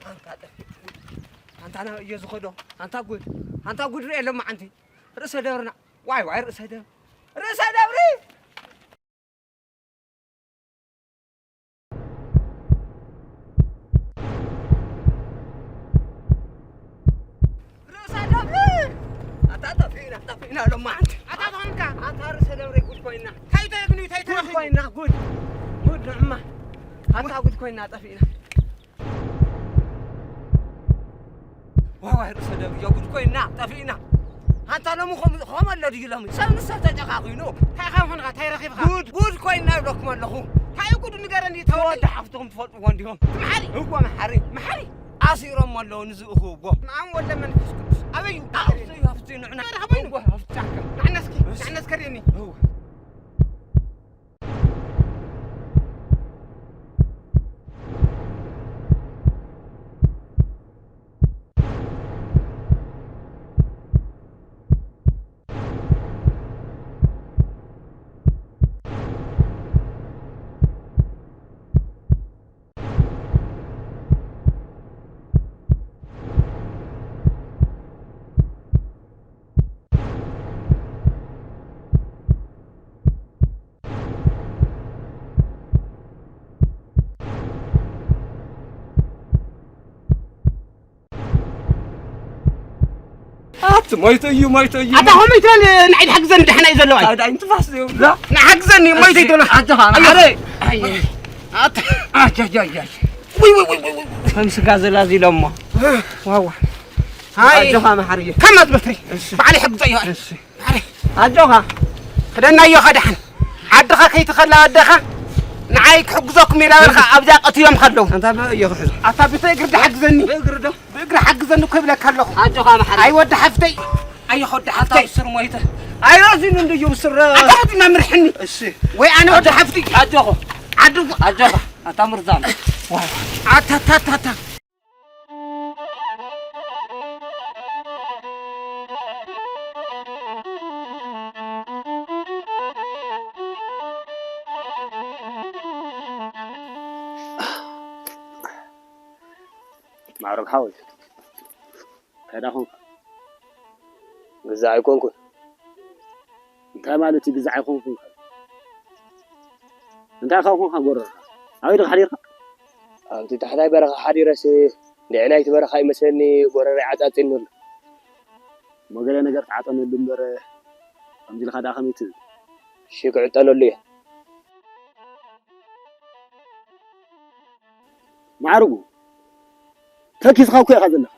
ኣንታ ጠፊ-፣ ኣንታ ናበይ እየ ዝኸዶ? ኣንታ ጉድ፣ ኣንታ ጉድ ርኤ ሎማዓንቲ። ርእሰ ደብርና፣ ዋይ ዋይ ርእሰ ደብሪ፣ ርእሰ ደብሪ! ርእሰ ደብሪ! ኣታ ጠፊእና፣ ጠፊእና ሎማዓንቲ። ኣታ ተኾንካ? ኣታ ርእሰ ደብሪ ጉድ ኮይና። እንታይ ተረኺቡ? ጉድ ኮይና፣ ጉድ። ጉድ ንዕማ። ኣታ ጉድ ኮይና ጠፊእና። ዋይ ዋይ ርእሰ ደብሪ ጉድ ኮይና ጠፊእና። ኣንታ ሎሚ ኸም-፣ ኸም ኣሎ ድዩ ሎሚ? ሰብ ንሰብ ተጨኻኺኑ። እንታይ ኸም ኾንካ? እንታይ ረኺብካ? ጉድ፣ ጉድ ኮይና ይብለኩም ኣለኹ። እንታይ እዩ ጉድ ንገረኒ፣ ተወልደ። ተወልደ ሓፍትኹም ትፈልጥዎ እንዲኹም? መሓሪ። እወ መሓሪ። መሓሪ። ኣሲሮም ኣለዉ ንዝእኽብዎ። ንኣም ወልደ መንፈስ ቅዱስ። ኣበይ እዩ? ኣብቲ፣ ኣብቲ ንዕና። ረኸበይኑ። እወ፣ ኣብቲ ጫካ። ንዓና እስኪ፣ እሺ። ንዓና እስከ ርእየኒ። እወ። ኣቲ ሞይተ እዩ፣ ሞይተ እዩ። ኣታ ከመይ ትበል? ንዓይ ትሓግዘኒ ደሓና እዩ ዘለዋ። ታዲያ ኣይንትፋስ እዩ። ላ? ንሓግዘኒ፣ ሞይተ እዩ ትብሎ። ኣጆኻ፣ ኣየ። ማዕረ። ኣየ። ኣታ። ኣይ፣ ኣይ፣ ኣይ፣ ኣይ። ውይ፣ ውይ፣ ውይ፣ ውይ፣ ውይ። ከም ስጋ ዘላዚሎሞ። ዋዋ። ኣይ። ኣጆኻ፣ መሓርየ። ከማት በትሪ። እሺ። ባዕለይ ሕግዞ እዩ። እሺ። ኣጆኻ። ክደናዮ ኸደሓን። ዓድኻ ከይትኸላ ኣደኻ ንዓይ ክሕግዘኩም ኢላ በልካ ኣብዚኣ ቀትዮም ከለዉ። ኣንታ ብእዮ ክሕዞ። ኣታ ብተ እግሪ ድሓግዘኒ። ብእግሪ ዶ? ብእግሪ ሓግዘኒ እኮ ይብለካ ኣለኹ። ኣጆኻ መሓሪ። ኣይ ወዲ ሓፍተይ። ኣይ ወዲ ሓፍተይ። ስር ሞይተ። ኣይ ረዚኑ እንድዩ ብስረ። ኣታ ወዲ መምርሕኒ። እሺ። ወይ ኣነ ወዲ ሓፍቲ። ኣጆኹ። ዓዱ። ኣጆኻ። ኣታ ምርዛም። ኣታ፣ ኣታ፣ ኣታ፣ ኣታ። ማዕረግ ሓወይ፣ እንታይ ደኣ ኾንካ? ግዛዕ ኣይኮንኩን። እንታይ ማለት እዩ ግዛዕ ኣይኮንኩን? እንታይ ካብ ኾንካ ጎረርካ? ኣበይ ዲኻ ሓዲርካ? ኣብቲ ታሕታይ በረኻ ሓዲረስ፣ እንድዒ ናይቲ በረኻ ይመስለኒ ጎረረይ ዓጻጺኒ ኣሎ። እሞ ገለ ነገር ተዓጠነሉ እምበር፣ ከምዚ ኢልካ ደኣ ከመይ ትብል? እሺ፣ ክዕጠነሉ እየ። ማዕርጉ፣ ተኪስኻ እኮ ኢኻ ዘለኻ።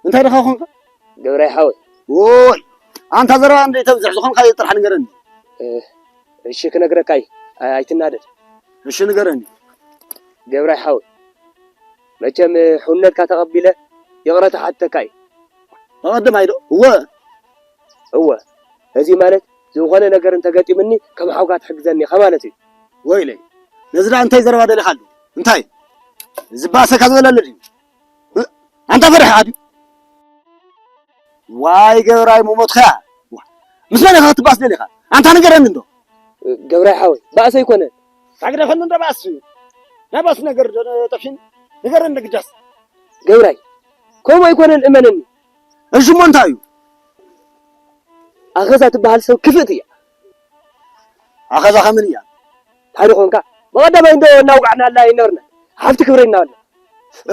እንታይ ደኻ ኾንካ? ገብራይ ሓወይ። ዎይ፣ ኣንታ ዘረባ እንደ ተብዝሕ ዝኾንካ ጥራሕ ንገረኒ። እ፣ እሺ ክነግረካ እየ። ኣይ-፣ ኣይትናደድ። እሺ ንገረኒ። ገብራይ ሓወይ፣ መቸም ሕውነትካ ተቐቢለ ይቕረታ ሓተካ እየ። ብቐደማይ ዶ? እወ። እወ። እዚ ማለት ዝኾነ ነገር እንተገጢሙኒ ከም ሓውካ ትሕግዘኒ ኢኻ ማለት እዩ። ወይለይ፣ ነዚ ደኣ እንታይ ዘረባ ደሊኻሉ? እንታይ? እዚ ባእሰካ ዝበለለ ድዩ? እ? ኣንታ ፈሪሕ ድዩ? ዋይ ገብራይ ምሞትኻ። ዋ፣ ምስ መን ኢኻ ክትባእስ ደሊኻ? ኣንታ ንገረኒ እንዶ። ገብራይ ሓወይ፣ ባእሲ ኣይኮነን። ታግደ ከሉ እንዶ ባእሲ እዩ። ናይ ባእሲ ነገር ዶ ጠፊን? ንገረኒ ግዳስ። ገብራይ፣ ከምኡ ኣይኮነን፣ እመነኒ። እሺ እሞ እንታይ እዩ? ኣኸዛ ትበሃል ሰብ ክፍእቲ እያ። ኣኸዛ ከምን እያ? ታሪኽ ኾንካ ብቐዳማይ እንዶ እናውጋዕናላ ይነበርና። ሓፍቲ ክብረ እናበልና።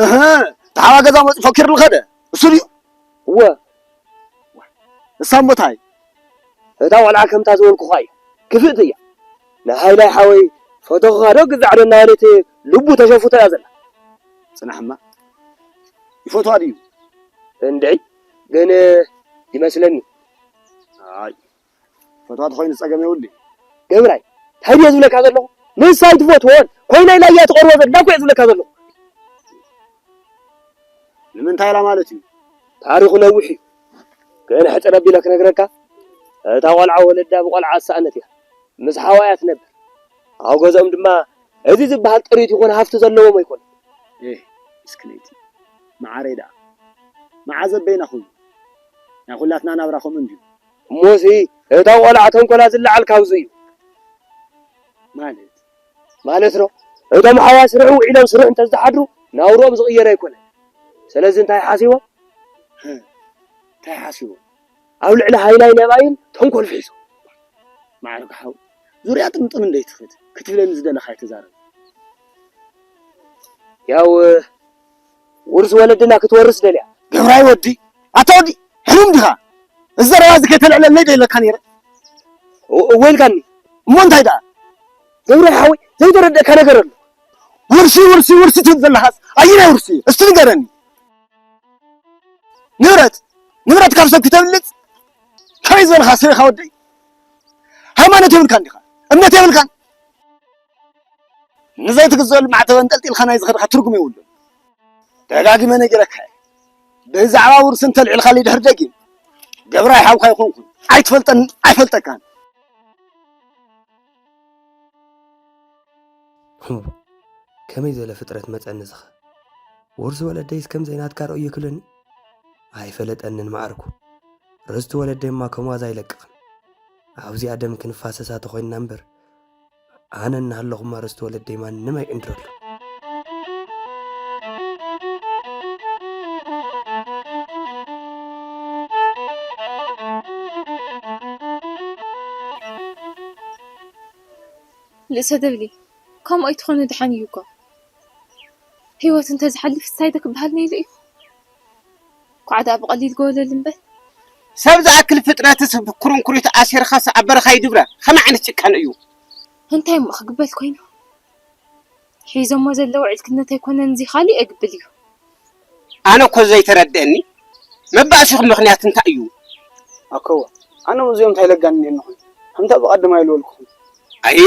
እህ፣ ተሓዋ ገዛ መፂ ፈኪር ልኸደ። እሱ ድዩ? እወ። እሳ እሞ ታይ? እታ ቆልዓ ከምታ ዝበልኩኻ እያ። ክፍእቲ እያ። ንሃይላይ ሓወይ ፈተኹኻ ዶ ግዛዕ ዶ እናበለት ልቡ ተሸፉቶ እያ ዘላ። ጽናሕማ። ይፈትዋ ድዩ? እንድዒ፣ ግን ይመስለኒ። ኣይ፣ ፈትዋ ተኾይኑ ጸገም የብሉን። ገብራይ፣ እንታይ ድየ ዝብለካ ዘለኹ? ንሳ ኣይትፈትዎን፣ ኮይና ኢላ እያ ትቐርቦ ዘላ እኮ እየ ዝብለካ ዘለኹ። ንምንታይ ኢላ ማለት እዩ? ታሪኹ ነዊሕ እዩ። ግን ሕጽር ኣቢለ ክነግረካ፣ እታ ቆልዓ ወለዳ ብቆልዓ ዝሰኣነት እያ። ምስ ሓዋ እያ ትነብር። ኣብ ገዝኦም ድማ እዚ ዝበሃል ጥሪት ይኹን ሃፍቲ ዘለዎም ኣይኮኑን። ኤህ፣ ምስክነይቲ መዓረይ ደኣ። መዓዝ ኣበይና ኾይኑ? ናይ ኩላትና ናብራ ከምኡ እንድዩ። እሞሲ እታ ቆልዓ ተንኮላ ዝለዓል ካብዚ እዩ። ማለት? ማለት ዶ? እቶም ሓዋስ ስርሑ ውዒሎም ስርሑ እንተዝሓድሩ ናብርኦም ዝቕየር ኣይኮነን። ስለዚ እንታይ ሓሲቦም? ህ፣ እንታይ ሓሲቦም? ኣብ ልዕሊ ሃይላይ ነባይን ተንኮል ፍሒሶም። ማዕርግ ሓው፣ ዙርያ ጥምጥም እንደይትኽድ ክትብለኒ ዝደለኻ ኣይተዛረብ። ያው ውርስ ወለድና ክትወርስ ደልያ። ገብራይ ወዲ፣ ኣታ ወዲ፣ ሕሉም ዲኻ? እዚ ዘረባ እዚ ከይተልዕለለይ ዶ ኢለካ ነይረ? እወ ኢልካኒ። እሞ እንታይ ደኣ? ገብራይ ሓወይ፣ ዘይተረደእካ ነገር ኣሎ። ውርሲ፣ ውርሲ፣ ውርሲ ትብል ዘለኻስ ኣየናይ ውርሲ? እስቲ ንገረኒ። ንብረት፣ ንብረት ካብ ሰብ ክተብልጽ? ከመይ ዝበልኻ ሰብ ኢኻ ወደይ? ሃይማኖት የብልካን ዲኻ? እምነት የብልካን? ንዘይትግዘሉ ማዕተብ ኣንጠልጢልካ ናይ ዝኸድካ ትርጉም የብሉን። ደጋጊመ ነጊረካ እየ። ብዛዕባ ውርሲ እንተልዒልካለይ ድሕሪ ደጊም፣ ገብራይ ሓውካ ኣይኮንኩን። ኣይትፈልጠን፣ ኣይፈልጠካን። እሞ፣ ከመይ ዝበለ ፍጥረት መጸኒ ዝኸ? ውርሲ ወለደይስ ከም ዘይናትካ ርእዮ ክብለኒ? ኣይፈለጠንን ማዕርኩ። ርስቲ ወለደይማ ከም ዋዛ ኣይለቅቕን። ኣብዚኣ ደም ክንፋሰሳ ተኾይንና እምበር፣ ኣነ እናሃለኹማ ርስቲ ወለደይ ማንም ኣይዕንድረሉ። ልእሰ ደብሊ፣ ከምኡ ኣይትኾኑ ደሓን እዩ እኮ። ህይወት እንተዝሓልፍ እንታይ ዶ ክበሃል ነይሩ እዩ? ኳዕ ደኣ ብቐሊል ጎለል እምበር። ሰብ ዝኣክል ፍጥረትስ ብኩርንኩሪት ኣሲርኻስ ኣብ በረኻ ይድብረ። ከመይ ዓይነት ጭካነ እዩ? እንታይ እሞ ክግበል ኮይኑ? ሒዞሞ ዘለዉ ዕልክነት ኣይኮነን፣ እዚ ካልእ የግብል እዩ። ኣነ እኮ ዘይተረድአኒ መባእሲኹም ምኽንያት እንታይ እዩ? ኣኮዋ፣ ኣነ ምስዚኦም እንታይ ለጋንኒ ኣለኹ? ከምታ ብቐደም ኣይልበልኩኹም። ኣይ፣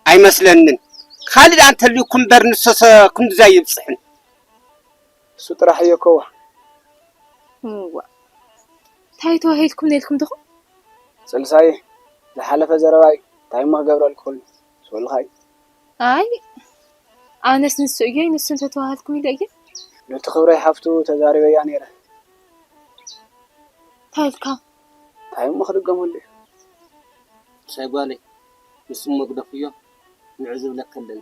ኣይመስለንን። ካልእ ደኣ እንተልዩኩም እምበር ንሶሰ ክንድዚ ኣይብጽሕን። እሱ ጥራሕ እዮ ኮዋ። እዋ። እንታይ ተባሂልኩም ነይርኩም ዲኹም? ጽንሳይ፣ ዝሓለፈ ዘረባ እዩ። እንታይ እሞ ክገብረልኩ ኮይኑ? ስኡልኻ እዩ። ኣይ፣ ኣነስ ንሱ እየ፣ ንሱ እንተተባሃልኩም ኢለ እየ። ነቲ ክብረይ ሓፍቱ ተዛሪበያ ነይረ። እንታይ ኢልካ? እንታይ እሞ ክድገመሉ እዩ? ምሳይ ጓለይ፣ ንሱ እሞ ግደፍዮ፣ ንዑ ዝብለካ ኣለኒ።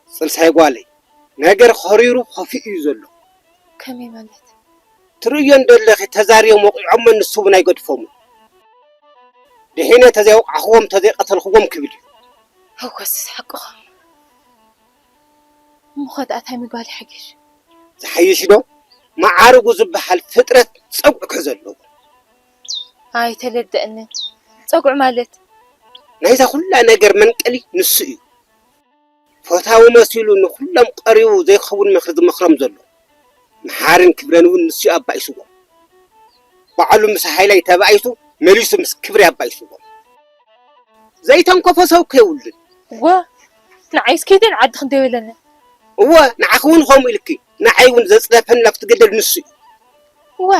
ጽንሳይ ጓለይ፣ ነገር ኸሪሩ ኸፊኡ እዩ ዘሎ። ከመይ ማለት? ትርእዮ እንዶ ኣለኺ፣ ተዛርዮም ወቒዖሞ ንሱ እውን ኣይገድፎምን። ድሒነ ተዘይወቃዕኽዎም ተዘይቀተልኽዎም ክብል እዩ። እወ፣ እስስ ሓቅኹም። እሞ ኸ ደኣ ታይ ምግባር ይሓይሽ? ዝሓይሽ ዶ? መዓርጉ ዝበሃል ፍጥረት ጸጉዒ ክሕዞ ኣለዎ። ኣይተለደአንን። ጸጉዒ ማለት? ናይዛ ኩላ ነገር መንቀሊ ንሱ እዩ። ፈታዊ መሲሉ ንኹሎም ቀሪቡ ዘይኸውን ምኽሪ ዝመኽሮም ዘሎ። መሓርን ክብረን እውን ንሱ እዩ ኣባኢስዎም። ባዕሉ ምስ ሃይላይ ተባኢሱ መሊሱ ምስ ክብሪ ኣባኢስዎም። ዘይተንከፎ ሰብ እኮ የብሉን። እወ፣ ንዓይስ ከይደን ዓዲ ክንደይ በለኒ። እወ፣ ንዓኺ እውን ከምኡ ኢልኪ፣ ንዓይ እውን ዘጽደፈኒ ኣብቲ ገደል ንሱ እዩ። እወ፣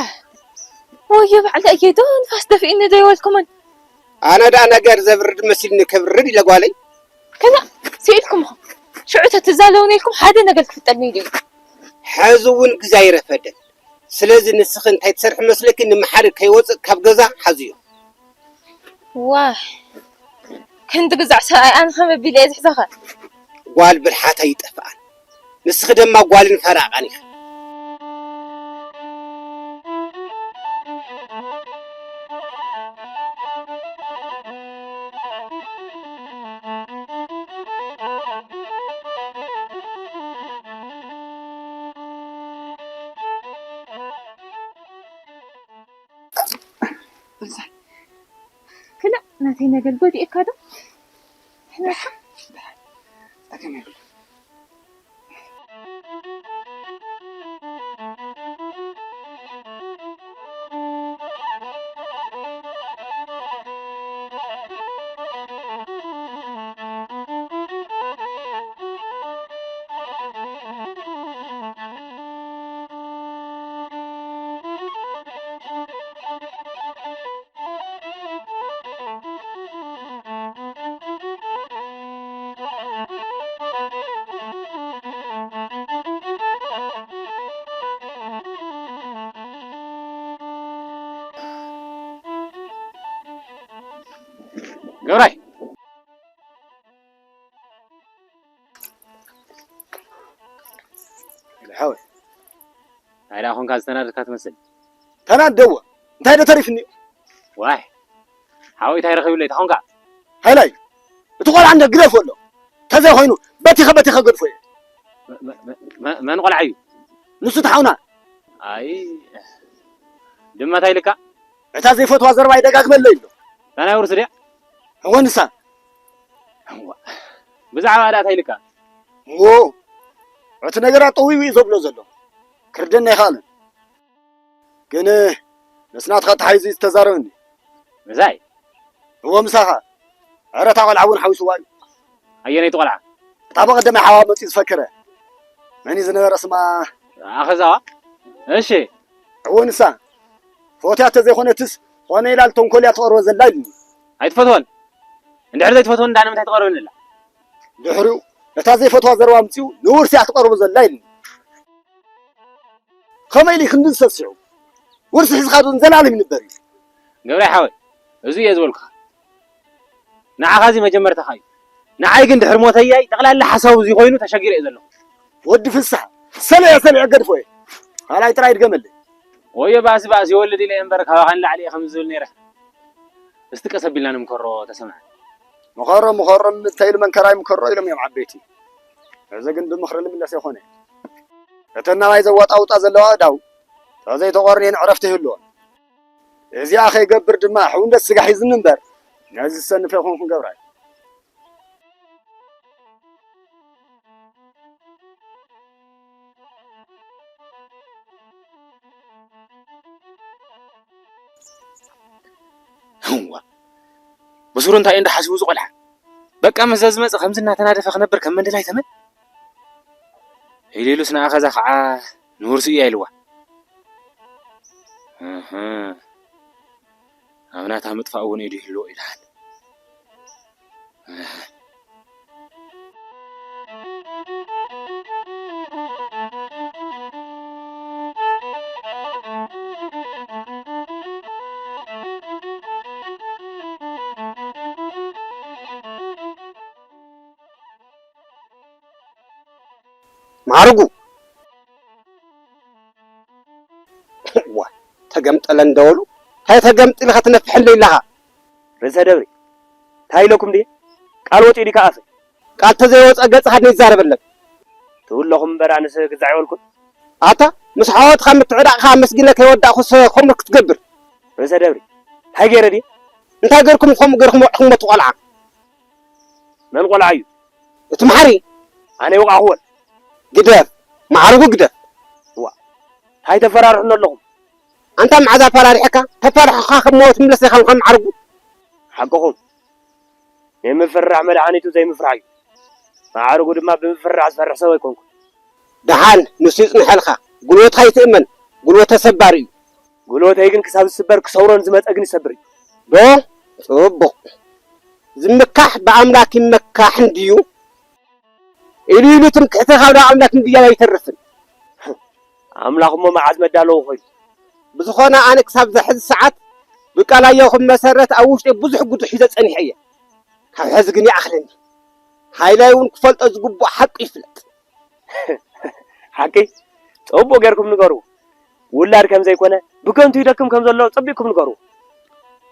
ወዮ ባዕለ እየ ዶ ንፋስ ደፊእኒ ዶ ይበልኩምን? ኣነ ደኣ ነገር ዘብርድ መሲልኒ ከብርድ ኢለ ጓለይ። ከዛ ስኢልኩም ኢኹም። ሽዑ ተትዛለዉ ነይርኩም ሓደ ነገር ክፍጠር ነይሩ እዩ። ሕዚ እውን ግዜ ኣይረፈደን። ስለዚ ንስኺ እንታይ ትሰርሒ መስለኪ? ንመሓሪ ከይወፅእ ካብ ገዛ ሓዝዮ። ዋይ፣ ክንዲ ግዛዕ ሰብኣይ ኣነ ከመይ ኣቢለ እየ ዝሕዞኸ? ጓል ብልሓታ ይጠፍኣን፣ ንስኺ ደማ ጓልን ፈራቓን ኢኺ። ክላእ ናተይ ነገር ጎዲእካ ዶ? ሕነካ? ገብራይ፣ ሓወይ። እንታይ ደኣ ኾንካ ዝተናደድካ ትመስል? ተናደዎ። እንታይ ዶ ተሪፍኒ? ዋይ፣ ሓወይ እንታይ ረኺቡለይ ተኾንካ? ሃይላይ፣ እቲ ቆልዓ እንደ ግደፎ ኣሎ። ተዘይኮይኑ በቲኸ በቲኸ ገድፎ እየ። መ-፣ መ-፣ መ-፣ መ-፣ መን ቆልዓ እዩ? ንሱ ተሓውና። ኣይ፣ ድማ እንታይ ኢልካ? እታ ዘይፈትዋ ዘረባ ይደጋግመለይ ኣሎ። እታ ናይ ውርሲ ድያ? እወ ንሳ። እዋ፣ ብዛዕባ ደኣ እንታይ ኢልካ? እዎ፣ እቲ ነገራት ጠዊቡ እዩ ዘብሎ ዘሎ። ክርደና ኣይኸኣለን። ግን ምስ ናትኻ ተሓይዙ እዩ ዝተዛረበኒ። ምሳይ? እዎ ምሳኻ። ኧረ እታ ቆልዓ እውን ሓዊስዋ እዩ። ኣየነይቲ ቆልዓ? እታ ብቐደም ሓዋ መፂኡ ዝፈከረ። መን እዩ ዝነበረ ስማ? ኣኸዛዋ? እሺ። እዎ ንሳ። ፈትያ ተዘይኮነትስ ኾነ ኢላ ልተንኮል እያ ትቐርቦ ዘላ ኢሉኒ። ኣይትፈትወን። እንድሕር ዘይትፈትወን እንዳ ንምንታይ ትቐርበኒ ኣላ? ድሕሪኡ ነታ ዘይፈትዋ ዘረባ ኣምፂኡ ንውርሲ እያ ትቐርቦ ዘላ ኢሉኒ። ከመይ ኢሉ ክንዲ ዝሰስዑ? ውርሲ ሒዝካ ዶ ንዘላለም ይንበር እዩ? ገብራይ ሓወይ፣ እዚ እየ ዝበልኩኻ። ንዓኻ እዚ መጀመርታኻ እዩ። ንዓይ ግን ድሕሪ ሞተያይ ጠቕላላ ሓሳቡ እዚ ኮይኑ ተሸጊረ እየ ዘለኹ። ወዲ ፍስሓ፣ ሰሊዐ ሰሊዐ ገድፎ እየ። ካልኣይ ጥራይ ድገመለይ። ወዮ ባእሲ ባእሲ ይወልድ ኢለ እየ እምበር ካባኻ ንላዕሊ እየ ከምዚ ዝብል ነይረ። እስቲ ቀስ ኣቢልና ንምከሮ ተሰምዐ። ምኸሮ፣ ምኸሮ እንተኢሉ መንከራይ ምከሮ ኢሎም እዮም ዓበይቲ። እዚ ግን ብምኽሪ ልምለስ ኣይኮነ። እተን ናባይ ዘዋጣውጣ ዘለዋ ኣእዳው ተዘይተቖርንየን ዕረፍቲ ይህልወን። እዚኣ ከይገብር ድማ ሕውነት ስጋ ሒዝኒ እምበር ነዚ ዝሰንፍ ኣይኮንኩን ገብራይ። እዋ፣ ብሱሩ እንታይ እንዳ ሓሲቡ ዝቖልዓ? በቃ፣ ምስ ዘዝመጽእ ከምዚ እናተናደፈ ክነብር ከም መንደላይ ተመን? ኢሉ ኢሉስ ንኣ ኸዛ ኸዓ ንውርሲ እያ ኢልዋ። እህ፣ ኣብ ናታ ምጥፋእ እውን ኢዱ ይህልዎ ኢልሃል። ማዕርጉ። ዋ፣ ተገምጠለ እንደበሉ፣ እንታይ ተገምጢልካ ትነፍሕ እንደ ኢላኻ? ርእሰ ደብሪ፣ እንታይ ኢለኩም ድየ? ቃል ወፂኡ ድዩ ካብ ኣፈይ? ቃል ተዘይወፀ ገፅኻ ድን ይዛረበለክ? ትብለኹም እምበር ኣነስ ግዛዕ ይበልኩን። ኣታ፣ ምስ ሓወትኻ ምትዕዳቕካ ኣመስጊነ ከይወዳእኩስ ከምኡ ክትገብር? ርእሰ ደብሪ፣ እንታይ ገይረ ድየ? እንታይ ገርኩም ከምኡ ገርኩም ወዕኹም እቲ ቆልዓ? መን ቆልዓ እዩ? እቲ መሓሪ። ኣነ ይወቃዕክዎን። ግደፍ፣ ማዕርጉ ግደፍ። ዋ፣ እንታይ ተፈራርሑኒ ኣለኹም? ኣንታ መዓዝ ኣፈራሪሕካ? ተፈራርሑኻ ከም ሞት ምለስ ኢኻ ምዃን ማዕርጉ። ሓቅኹም። ናይ ምፍርራሕ መድሓኒቱ ዘይምፍራሕ እዩ። ማዕርጉ ድማ ብምፍርራሕ ዝፈርሕ ሰብ ኣይኮንኩን። ደሓን ንሱ ይጽንሐልካ። ጉልበትካ ይትእመን። ጉልበት ተሰባሪ እዩ። ጉልበተይ ግን ክሳብ ዝስበር ክሰብሮን ዝመጸ ግን ይሰብር እዩ። ዶ? ጽቡቕ። ዝምካሕ ብኣምላክ ይመካሕ እንድዩ። ኢሉ ኢሉ ትምክሕቲ ካብ ናብ ኣምላክ እንድያው ኣይተርፍን። ኣምላኽ እሞ መዓዝ መዳለዉ ኮይኑ? ብዝኾነ ኣነ ክሳብ ዘሕዚ ሰዓት ብቃላዮኹም መሰረት ኣብ ውሽጢ ብዙሕ ጉዱ ሒዘ ጸኒሐ እየ። ካብ ሕዚ ግን ይኣኽለኒ። ሃይላይ እውን ክፈልጦ ዝግብኦ ሓቂ ይፍለጥ። ሓቂ? ጽቡቕ ጌርኩም ንገርዎ። ውላድ ከም ዘይኮነ፣ ብከንቱ ይደክም ከም ዘሎ ጸቢቕኩም ንገርዎ።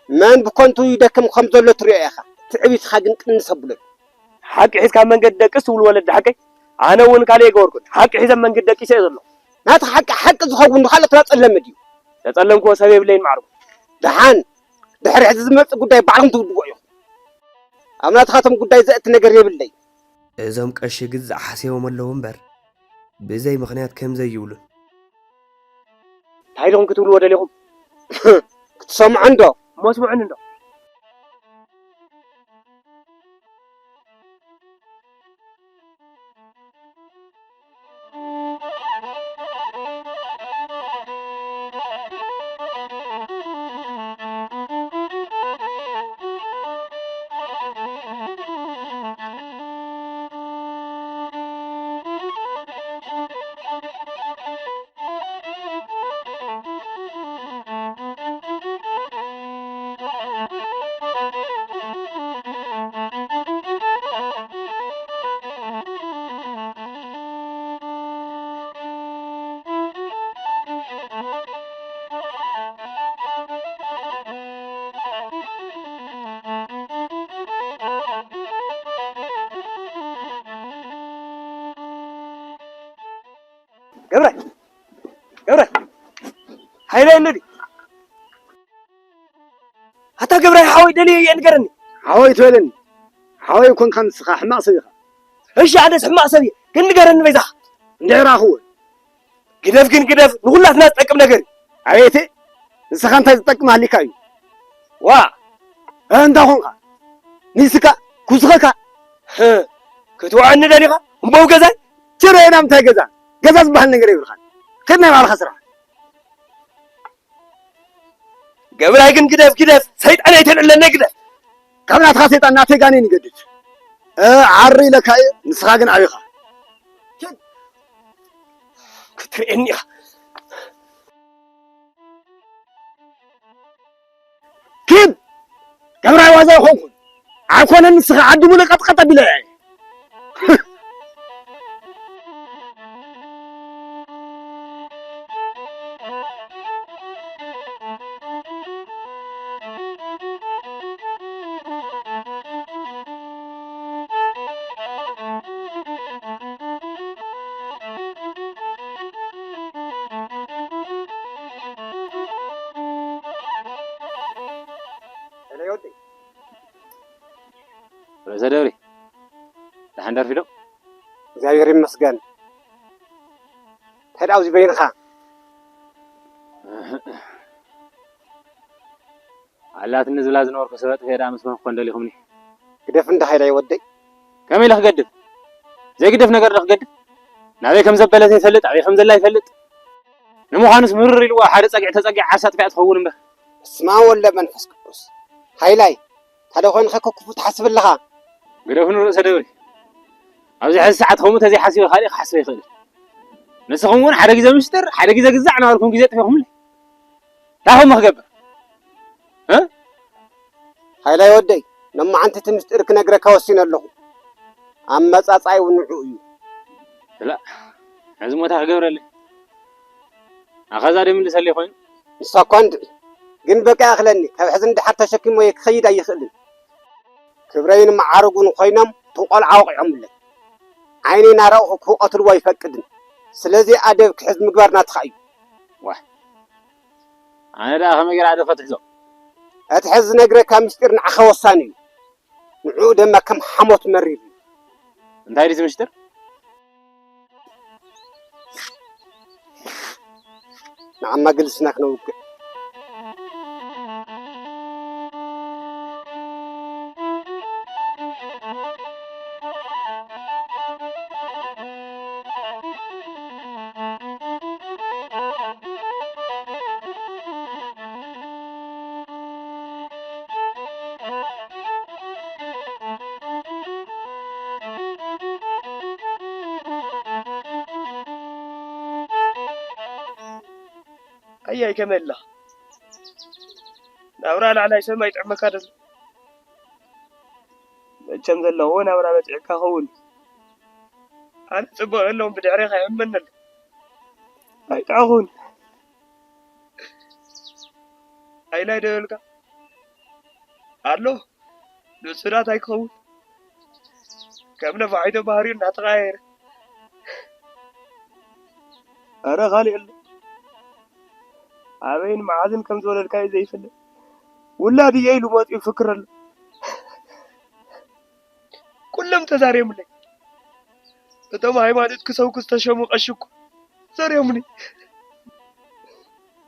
መን ብከንቱ ይደክም ከም ዘሎ ትሪኦ ኢኻ። ትዕቢትኻ ግን ቅንስ ኣብለሉ። ሓቂ ሒዝካ ኣብ መንገዲ ደቅስ ትብሉ ወለዲ ሓቀይ? ኣነ እውን ካልእ ኣይገበርኩን። ሓቂ ሒዘ ኣብ መንገዲ ደቂሰ እየ ዘለኹ። ናትኻ ሓቂ ሓቂ ዝኸውን ንኻልኦት ናጸለመ ድዩ? ዘጸለምክዎ ሰብ የብለይን ማዕርጉ። ደሓን፣ ድሕሪ ሕዚ ዝመጽእ ጉዳይ ባዕልኹም ትውድዎ ኢኹም። ኣብ ናትኻቶም ጉዳይ ዘእቲ ነገር የብለይ። እዞም ቀሺ ግዛዕ ሓሲቦም ኣለዉ እምበር፣ ብዘይ ምኽንያት ከም ዘይብሉን። እንታይ ኢኹም ክትብልዎ ደሊኹም? ክትሰምዖ እንዶ? እሞ ስምዑኒ እንዶ። ገብረ፣ ገብረ፣ ሃይለ እንዲ ኣታ ገብረ ሓወይ ደልየ እየ ንገረኒ። ሓወይ ትበለኒ። ሓወይ ኮንካ ንስኻ ሕማቕ ሰብ ኢኻ። እሺ ኣነስ ሕማቕ ሰብ እየ ግን ንገረኒ በይዛኻ። እንድሕር ኣኽወ ግደፍ ግን ግደፍ፣ ንኹላትና ዝጠቅም ነገር እዩ። ኣቤቴ፣ ንስኻ እንታይ ዝጠቅም ሃሊካ እዩ? ዋ! እ፣ እንታይ ኾንካ? ንስካ፣ ኩስኸካ? ህ፣ ክትውዐኒ ደሊኻ? እምበው ገዛይ? ችረ፣ ናብ እንታይ ገዛ? ገዛ ዝበሃል ነገር የብልኻን። ከድ ናይ ባዕልኻ ስራሕ። ገብራይ ግን ግደፍ፣ ግደፍ፣ ሰይጣን ኣይተልዕለና፣ ግደፍ። ካብ ናትኻ ሰይጣን ናተይ ጋኔን ይገድድ። እ፣ ዓሪ ኢለካ እየ፣ ንስኻ ግን ዓቢኻ። ክትርእየኒ ኢኻ። ኪድ! ገብራይ ዋዛ ኣይኮንኩን። ኣይኮነን ንስኻ ዓዲ ሙሉእ ቀጥቀጥ ኣቢለ እየ። ርእሰ ደብሪ፣ ደሓን ደርፊ ዶ? እግዚኣብሔር ይመስገን። እንታይ ደኣ ኣብዚ በይንኻ? ኣላትኒ ዝብላ ዝነበርኩ ሰብ ኣጥፊኤ ደኣ ምስ መን ክኾን ደሊኹምኒ? ግደፍ እንዳ ሃይላይ ወደይ። ከመይ ኢለ ክገድፍ? ዘይግደፍ ነገር ዶ ክገድፍ? ናበይ ከም ዘበለት ይፈልጥ፣ ኣበይ ከም ዘላ ይፈልጥ። ንምዃኑስ ምርር ኢልዋ ሓደ ጸግዒ ተጸጊዓ ዓርሳ ኣጥፊኣ ትኸውን እምበር። እስማ ወለ መንፈስ ቅዱስ። ሃይላይ፣ ታደ ኮይንኸ ክፉ ትሓስብ ኣለኻ? ግደፍኒ ርእሰ ደብሪ። ኣብዚ ሕዚ ሰዓት ከምኡ ተዘይሓሲበ ካሊእ ክሓስበ ይኽእል። ንስኹም እውን ሓደ ግዜ ምሽጥር፣ ሓደ ግዜ ግዛዕ እናበልኩም ግዜ ኣጥፊኹምለይ። እንታይ ኹም ክገብር? እ? ሃይላይ ወደይ፣ ሎማዓንቲ እቲ ምስጢር ክነግረካ ወሲነ ኣለኹ። ኣመጻጽኣይ እውን ንዕኡ እዩ። ስላ፣ ሕዚ ሞታ ክገብረለይ። ኣኸዛ ደምልሰለይ ኮይኑ። ንሳ እኳ እንድዒ። ግን በቃ ይኣኽለኒ፣ ካብ ሕዚ ንደሓር ተሸኪሞዮ ክኸይድ ኣይኽእልን። ክብረይን መዓርጉን ኮይኖም፣ እቲ ቆልዓ ወቒዖምለይ። ዓይነይ እናረኣኹ ክቐትልዎ ኣይፈቅድን። ስለዚ ኣደብ ክሕዝ ምግባር ናትኻ እዩ። ዋይ፣ ኣነ ደኣ ከመይ ገይረ ኣደብ ከትሕዞ? እቲ ሕዚ ዝነግረካ ምስጢር ንዓኻ ወሳኒ እዩ። ንዕኡ ድማ ከም ሓሞት መሪር እዩ። እንታይ ድዩ እቲ ምስጢር? ንዓማ ግልስና ክነውግዕ። ኣያይ ከመይ ኣላ? ናብራ ላዕላይ ሰብ ኣይጥዕመካ ደሎ። መቸም ዘለዎ ናብራ በፂዕካ ኸውን። ኣነ ፅቡቕ የለውን ብድሕሬኻ ይሕመኒ ኣሎ። ኣይጥዕኹን። ኣይላይ ዶ ይበልካ ኣሎ። ንሱ ዳት ኣይክኸውን። ከም ነፋሒቶ ባህሪኡ እናተቐያየረ። ኣረ ካልእ ኣሎ። ኣበይን መዓዝን ከም ዝወለድካዮ ዘይፍለጥ ውላድ እየ ኢሉ መፂኡ ይፍክር ኣሎ። ኩሎም ተዛርዮምለይ። እቶም ሃይማኖት ክሰብኩ ዝተሸሙ ቀሺ እኮ ዘርዮምኒ።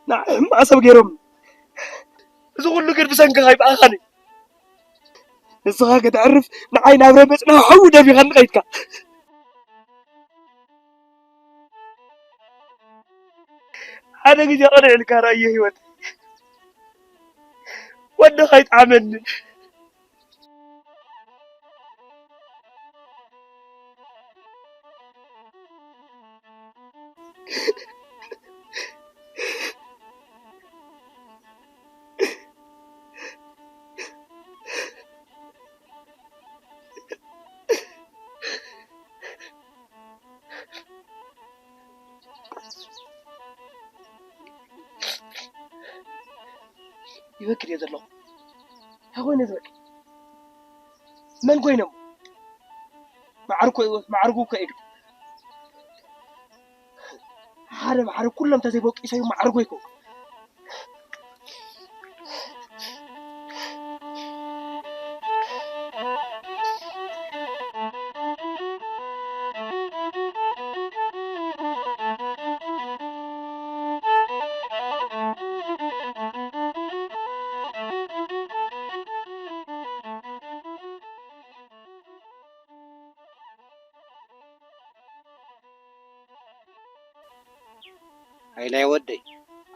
ንዓይ ሕማቕ ሰብ ገይሮም። እዚ ኩሉ ግን ብሰንክኻ ይብኣኻኒ። ንስኻ ከተዕርፍ ንዓይ ናብ ረመጽ ናብ ሓዊ ደፊኻኒ ከይድካ። ሓደ ግዜ ቅንዕ ኢልካ ርኣዮ ህይወት። ወድኻ ይጥዓመኒ። ይበክል እየ ዘለኹ። እንታይ ኮይነ ዝበክል? መን ኮይኖም? ማዕርኮ-፣ ማዕርጉ እኮ እየ ግዲ። ሓደ ብሓደ ኩሎም ተዘይበቂሶም ማዕርጎ ይከውን። ኣይላይ ወደይ፣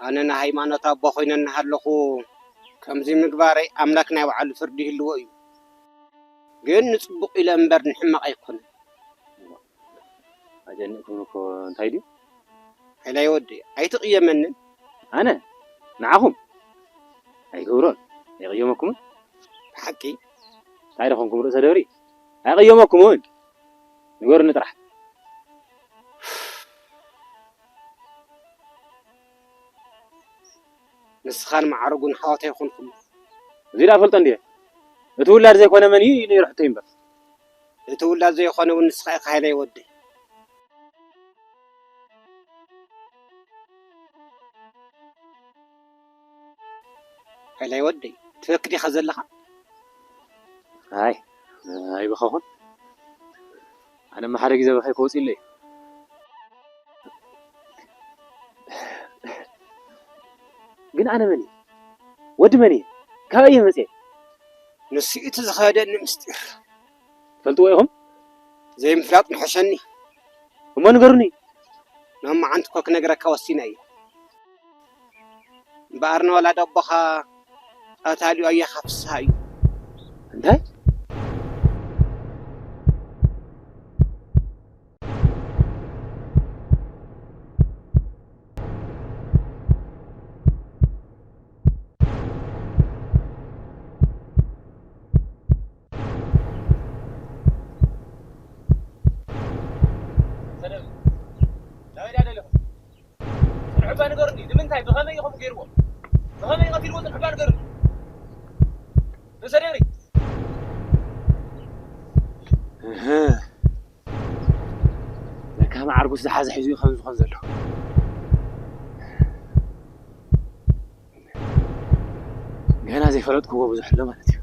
ኣነ ንሃይማኖት ኣቦ ኮይነ እናሃለኹ ከምዚ ምግባረይ ኣምላክ ናይ ባዕሉ ፍርዲ ይህልዎ እዩ። ግን ንጽቡቕ ኢለ እምበር ንሕማቕ ኣይኮነን። ኣጨኒቕኩም እኮ እንታይ ድዩ? ኣይላይ ወደይ፣ ኣይትቕየመንን። ኣነ ንዓኹም ኣይገብሮን፣ ኣይቕየመኩምን። ብሓቂ? እንታይ ደኾንኩም ርእሰ ደብሪ? ኣይቕየመኩምን። ንገሩኒ ጥራሕ። ንስኻን ማዕረጉን ሓዋት ኣይኾንኩም። እዚ ደኣ ፈልጦ እንድየ። እቲ ውላድ ዘይኮነ መን እዩ ነይሩ ሕቶ እምበር። እቲ ውላድ ዘይኾነ እውን ንስኻ ኢኻ ሃይላይ ወደይ። ሃይላይ ወደይ፣ ትበኪ ዲኻ ዘለኻ? ኣይ፣ ኣይበኸኹን። ኣነማ ሓደ ግዜ በኸይ ክወፅእ ኢለ እዩ። ግን ኣነ መን እየ? ወዲ መን እየ? ካበይ እየ መፅየ? ንሱ እዩ እቲ ዝኸደኒ ምስጢር። ትፈልጥዎ ኢኹም? ዘይምፍላጥ ንሐሸኒ። እሞ ንገሩኒ። ሎማዓንቲ እኮ ክነግረካ ወሲነ እየ። እምበኣር ንወላዲ ኣቦኻ ቀታሊኡ ኣያኻ ፍስሃ እዩ። እንታይ? ሰለሚ፣ ናበይ ደኣ ደለኹም? ጽንሑ እባ ንገሩኒ፣ ንምንታይ? ብኸመይ ኢኹም ገይርዎ? ብኸመይ ቀቲልዎ? ጽንሑ እባ ንገሩኒ። ርእሰ ደብሪ። እህ። ለካ መዓርጉስ ዝሓዘ ሒዙ እዩ ከም ዝኾን ዘሎ። ገና ዘይፈለጥክዎ ብዙሕ ኣሎ ማለት እዩ።